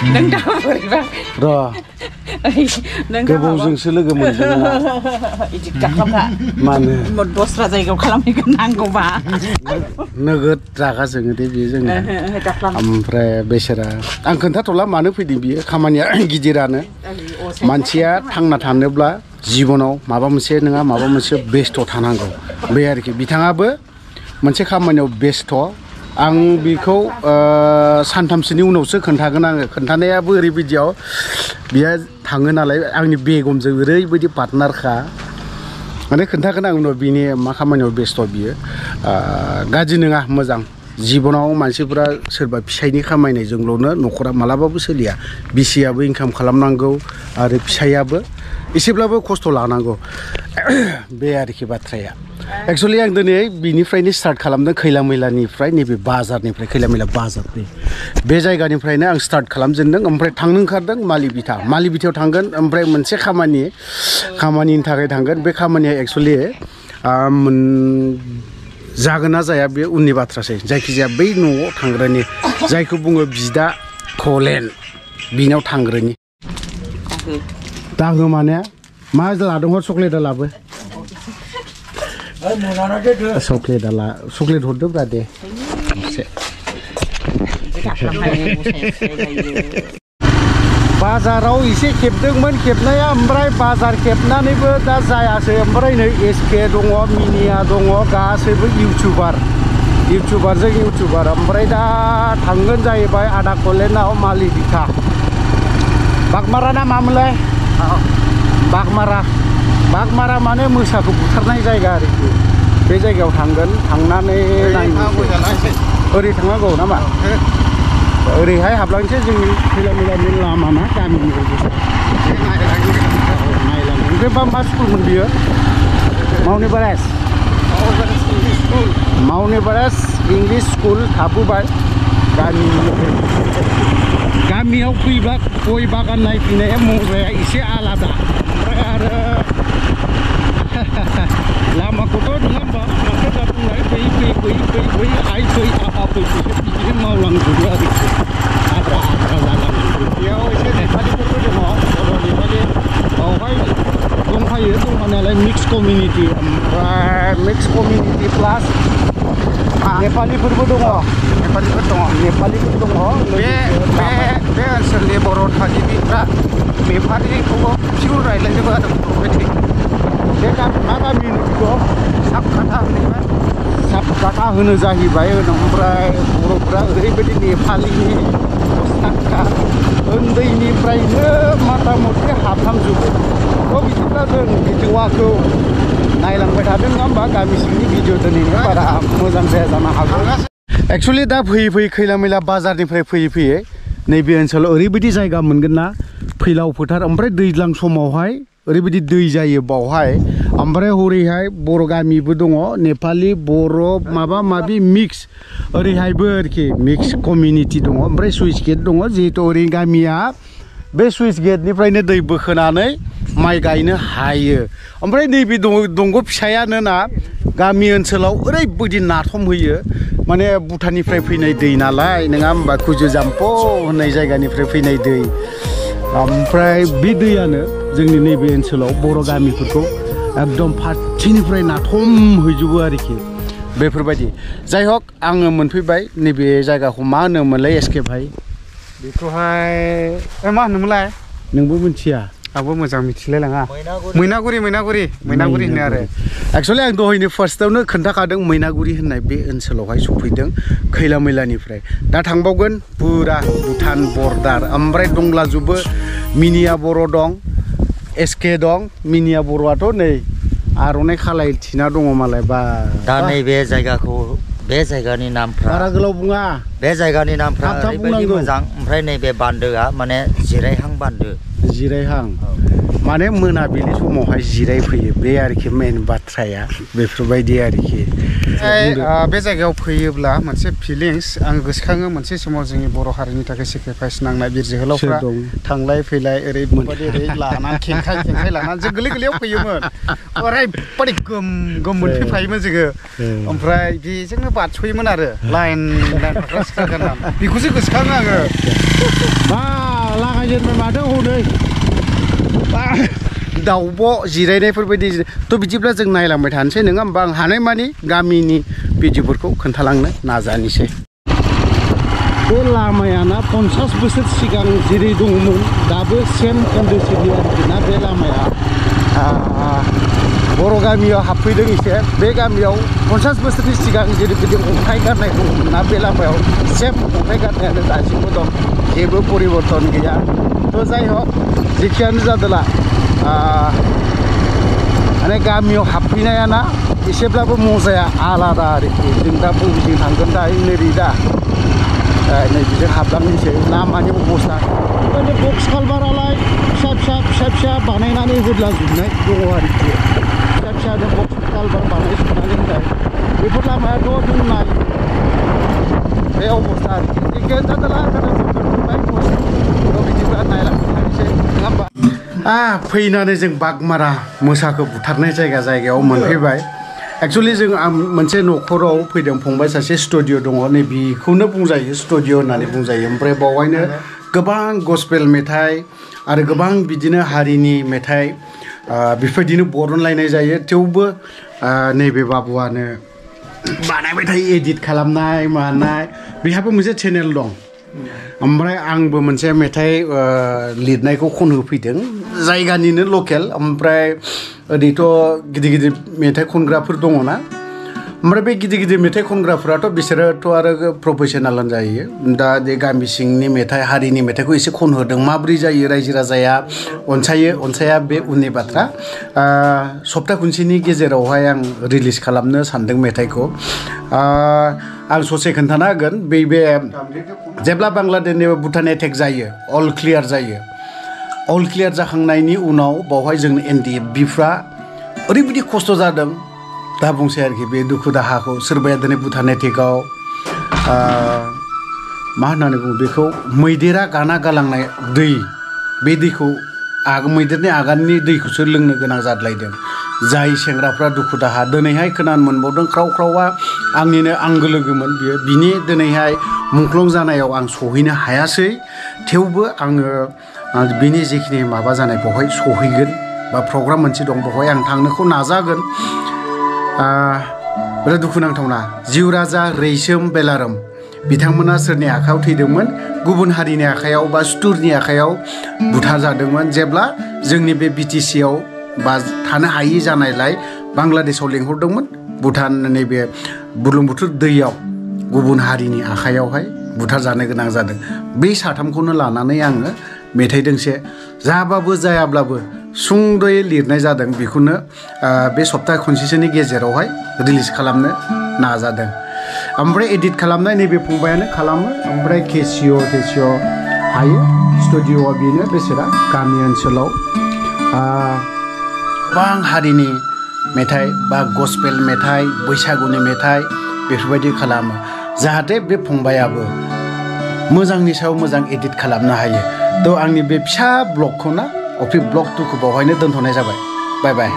नों दा बोरैबा र' गोबावजोंसो लोगो मोनदों इदि दाखाबा मानो दस्रा जायगायाव खालामहैगोन नांगौबा नोगोद रागा जोङो दे बियो जोंना ओमफ्राय बेसेरा आं खोन्थाथ'ला मानो फैदों बियो खामानिया गिदिरानो मानसिया थांना थानोब्ला जिबनाव माबा मोनसे नङा माबा मोनसे बेस्थ' थानांगौ बे आरोखि बिथाङाबो मोनसे खामानियाव बेस्थ' आं बेखौ सानथामसोनि उनावसो खोन्थागोन आङो खोन्थानायाबो ओरैबायदियाव बियो थाङो नालाय आंनि बेगमजों ओरैबायदि पार्टनारखा माने खोन्थागोन आं उनाव बिनि मा खामानियाव बेस्थ' बियो गाज्रि नङा मोजां जिबनाव मानसिफोरा सोरबा फिसायनि खामायनायजोंल'नो न'खरा मालाबाबो सोलिया बिसियाबो इनकाम खालामनांगौ आरो फिसायाबो एसेब्लाबो खस्थ' लानांगौ बे आरोखि बाथ्राया एक्सुवेलि आं दिनै बिनिफ्रायनो स्टार्ट खालामदों खैला मैलानिफ्राय नैबे बाजारनिफ्राय खैला मैला बाजारनि बे जायगानिफ्रायनो आं स्टार्ट खालामजेनदों ओमफ्राय थांनो ओंखारदों मालिबिथायाव थांगोन ओमफ्राय मोनसे खामानिनि थाखाय थांगोन बे खामानिया एक्सुवेलि जागोन ना जाया बे उननि बाथ्रासै जायखिजाया बै न'आव थांग्रानि जायखौ बुङो बिदा कलेन बिनाव थांग्रानि दाहो माने मा लादों हर चक्लेटआ लाबो चक्लेट हरदोब्रा दे बाजाराव एसे खेबदोंमोन खेबनाया ओमफ्राय बाजार खेबनानैबो दा जायासै ओमफ्राय नै एसके दङ मिनिया दङ गासैबो इउटुबारजों इउटुबार ओमफ्राय दा थांगोन जाहैबाय आदा कलेनाव मालिबिथा बागमारा ना मामोनलाय बागमारा माने मोसाखौ बुथारनाय जायगा आरोखि बे जायगायाव थांगोन थांनानै ओरै थांनांगौ नामा ओरैहाय हाबलांसै जोंनि खैला मैलानि लामा ना गामिनि नायलांनो ओमफ्राय मा स्कुलमोन बियो मावनि बारेस इंलिश स्कुल थाबोबाय गामियाव फैबा गय बागान नायफैनाया मजाया एसे आलादा ओमफ्राय आरो लामाखौथ' नङा होमबा माथो बुंनाय फै आइ फै आफा फै बिदिनो मावलांजोबो आरोखि आद्रा जालांजोबो बेयाव एसे नेपालिफोरबो दङ बर' नेपालि बावहाय दंफायो दंफानायालाय मिक्स कमिउनिटि ओमफ्राय मिक्स कमिउनिटि प्लास नेपालिफोरबो दङ बे ओनसोलनि बर' थागिबिफ्रा नेपालिखौबो पियर रायज्लायजोबो आरो बे मा गामि होनो साबकाथा होनो जाहैबाय ओमफ्राय बर'फ्रा ओरैबायदि नेपालिनि अस्थाखा उन्दैनिफ्रायनो मथा मथि हाबहामजोबो बिदिब्ला जों भिडिअ'खौ नायलांबाय थादों नङा होमबा गामि सिंनि भिडिअ दिनैनो बारा मोजां जाया जानो हागौ एक्सुवेलि दा फैयै खैला मैला बाजारनिफ्राय फैयै नैबे ओनसोलाव ओरैबायदि जायगा मोनगोन ना फैलाव फोथार ओमफ्राय दैज्लां समावहाय ओरैबायदि दै जायो बावहाय ओमफ्राय हरैहाय बर' गामिबो दङ नेपालि बर' माबा माबि मिक्स ओरैहायबो आरोखि मिक्स कमिउनिटि दङ ओमफ्राय सुइस गेट दङ जिहेतु ओरै गामिया बे सुइस गेटनिफ्रायनो दै बोखोनानै माइ गायनो हायो ओमफ्राय नैबे दंग' फिसायानो ना गामि ओनसोलाव ओरैबायदि नाथम होयो माने भुटाननिफ्राय फैनाय दै नालाय नङा होमबा कुजु जाम्प' होननाय जायगानिफ्राय फैनाय दै ओमफ्राय बे दैयानो जोंनि नैबे ओनसोलाव बर' गामिफोरखौ एकदम फारसेनिफ्राय नाथम हैजोबो आरोखि बेफोरबायदि जाय हक आङो मोनफैबाय नैबे जायगाखौ मा होनोमोनलाय एसके भाइ बेखौहाय मा होनोमोनलाय नोंबो मिथिया आंबो मोजां मिथिलाय लाङा मैनागुरि होनो आरो एक्सुवेलि आं दहायनो फार्स्टआवनो खोन्थाखादों मैनागुरि होननाय बे ओनसोलावहाय सफैदों खैला मैलानिफ्राय दा थांबावगोन पुरा भुटान बर्डार ओमफ्राय दंलाजोबो मिनिया बर' दं एसके दं मिनिया बर'आथ' नै आर'नाइ खालाय थिना दङ मालाय बा दा नैबे जायगाखौ बे जायगानि नामफ्रा बारा गोलाव बुङा बे जायगानि नामफ्रा ओरैबायदि मोजां ओमफ्राय नैबे बान्दोआ माने जिरायहां बान्दो माने मोनाबिलि समावहाय जिरायफैयो बे आरोखि मेन बाथ्राया बेफोरबायदि आरोखि बे जायगायाव फैयोब्ला मोनसे फिलिंस आं गोसोखाङो मोनसे समाव जोंनि बर' हारिनि थाखाय सेक्रिफाइस नांनाय बिर जोहोलावफ्रा थांलाय फैलाय ओरै लानानै खेंखाय लानानै जों गोरलैयाव फैयोमोन ओरैबायदि गोम मोनफैफायोमोन जोङो ओमफ्राय बेजोंनो बारस'योमोन आरो लाइन फाख्रा सिख्रा गाननानै बेखौसो गोसोखाङो आङो मा लागायजेनबाय माथो हनै दाउब' जिरायनायफोरबायदि थ' बिदिब्ला जों नायलांबाय थानोसै नङा होमबा आं हानायमानि गामिनि भिडिअफोरखौ खोन्थालांनो नाजानोसै बे लामायाना 50 बोसोर सिगां जेरै दंमोन दाबो सेम कन्डिसननि आरोखि ना बे लामाया बर' गामियाव हाबफैदों एसे बे गामियाव 50 बोसोरनि सिगां जेरैबायदि अन्थाइ गारनाय दंमोन ना बे लामायाव सेम अन्थाइ गारनायानो दासिमबो दं जेबो परिबर्तन गैया थ' जाय हक जेखियानो जादोला माने गामियाव हाबफैनायाना एसेब्लाबो मजाया आलादा आरोखि जों दा बबेजों थांगोन दा नै दा नैबेजों हाबलांनोसै लामानि अबस्था माने बक्स कालभारालाय फिसा बानायनानै होदलाजोबनाय दङ आरोखि फिसा बक्स कालभार बानायजोबनानै होनाय बेफोर लामायाथ' जों नाय बे अबस्था आरोखि जेखियानो जादोला बिदिब्ला नायलांबाय थानोसै नङा होमबा फैनानै जों बागमारा मोसाखौ बुथारनाय जायगायाव मोनफैबाय एक्चुअलि जों मोनसे न'खराव फैदों फंबाय सासे स्टुडिअ दङ नै बेखौनो बुंजायो स्टुडिअ होननानै बुंजायो ओमफ्राय बावहायनो गोबां गस्पेल मेथाइ आरो गोबां बिदिनो हारिनि मेथाइ बेफोरबायदिनो बरनलायनाय जायो थेवबो नैबे बाबुआनो बानायबाय थायो एडिट खालामनाय मानाय बेहाबो मोनसे चेनेल दं ओमफ्राय आंबो मोनसे मेथाइ लिरनायखौ खनहोफैदों जायगानिनो लकेल ओमफ्राय ओरैथ' गिदिर मेथाइ खनग्राफोर दङना ओमफ्राय बे गिदिर मेथाइ खनग्राफोराथ' बिसोरोथ' आरो प्रफेसनेल जायो दा बे गामि सिंनि मेथाइ हारिनि मेथाइखौ एसे खनहोदों माब्रै जायो रायजो राजाया अनसाया बे उननि बाथ्रा सप्ता खनसेनि गेजेरावहाय आं रिलिज खालामनो सानदों मेथाइखौ आं ससे खोन्थाना होगोन बे जेब्ला बांलादेशनि भुटान एटेक जायो अल क्लियार जाखांनायनि उनाव बावहाय जों NDFBफ्रा ओरैबायदि खस्थ' जादों दा बुंसै आरोखि बे दुखु दाहाखौ सोरबाया दिनै भुटान एटेकआव मा होननानै बुङो बेखौ मैदेरा गाना गालांनाय दै बे दैखौ मैदेरनि आगाननि दैखौसो लोंनो गोनां जादलायदों जाय सेंग्राफ्रा दुखु दाहा दिनैहाय खोनानो मोनबावदों ख्रावआ आंनिनो आंगो लोगोमोन बिनि दिनैहाय मुंख्लं जानायाव आं सहैनो हायासै थेवबो आङो बिनि जेखिनि माबा जानाय बेवहाय सहैगोन बा प्रग्राम मोनसे दं बेवहाय आं थांनोखौ नाजागोन बिराद दुखुनांथावना जिउ राजा रैसोम बेलारोम बिथांमोना सोरनि आखायाव थैदोंमोन गुबुन हारिनि आखायाव बा सुथुरनि आखायाव बुथार जादोंमोन जेब्ला जोंनि बे BTC आव बा थानो हायि जानायलाय बांलादेशआव लेंहरदोंमोन भुटान नैबे बुरलुंबुथुर दैयाव गुबुन हारिनि आखायावहाय बुथार जानो गोनां जादों बे साथामखौनो लानानै आङो मेथाइ दोंसे जाबाबो जायाब्लाबो सुंद'यै लिरनाय जादों बेखौनो बे सप्ता खनसेसोनि गेजेरावहाय रिलिज खालामनो नाजादों ओमफ्राय एडिट खालामनाय नैबे फंबायानो खालामो ओमफ्राय केसिअ हायो स्टुडिअआ बेनो बेसेरा गामि ओनसोलाव गोबां हारिनि मेथाइ बा गस्पेल मेथाइ बैसागुनि मेथाइ बेफोरबायदि खालामो जाहाथे बे फंबायाबो मोजांनि सायाव मोजां एडिट खालामनो हायो थ' आंनि बे फिसा ब्लगखौ ना अफि ब्लग 2 खौ बावहायनो दोनथ'नाय जाबाय बाय